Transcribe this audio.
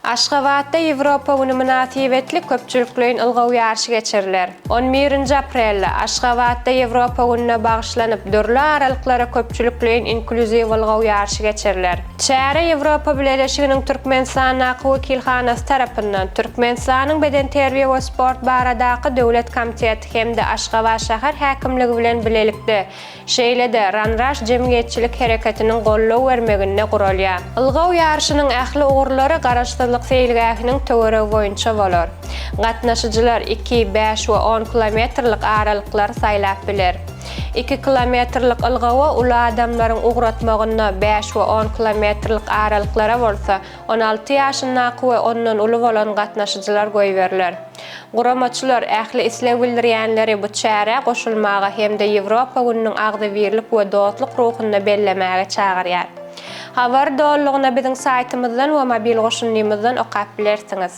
Aşgabatda Ýewropa güni mynasybetli köpçülikleýin ylgaw ýaryşy geçiriler. On birinji aprelde Aşgabatda Ýewropa gününe bagyşlanyp, dürli aralyklara köpçülikleýin inklýuziw ylgaw ýaryşy geçiriler. Çäre Ýewropa Bileleşiginiň Türkmenistandaky wekilhanasy tarapyndan Türkmenistanyň Bedenterbiýe we sport baradaky döwlet komiteti hem-de Aşgabat şäher häkimligi bilen bilelikde Şeýle-de, Ranraş jemgyýetçilik hereketiniň goldaw bermeginde guralýar. Ylgaw ýaryşynyň ähli ugurlary Garaşsyzlyk seýilgähiniň töweregi boýunça bolar. Gatnaşyjylar iki, bäş we on kilometrlik aralyklary saýlap biler. Iki kilometrlik ylgawa uly adamlaryň ugratmagynda, bäş we on kilometrlik aralyklara bolsa, 16 ýaşyndaky we ondan uly bolan gatnaşyjylar goýberiler. Guramaçylar ähli isleg bildirýänleri bu çärä goşulmaga hem-de Ýewropa gününiň agzybirlik we dostluk ruhunda bellemäge çagyrýar. Habary dolulygyna biziň saýtymyzdan we mobil goşundymyzdan okap bilersiňiz.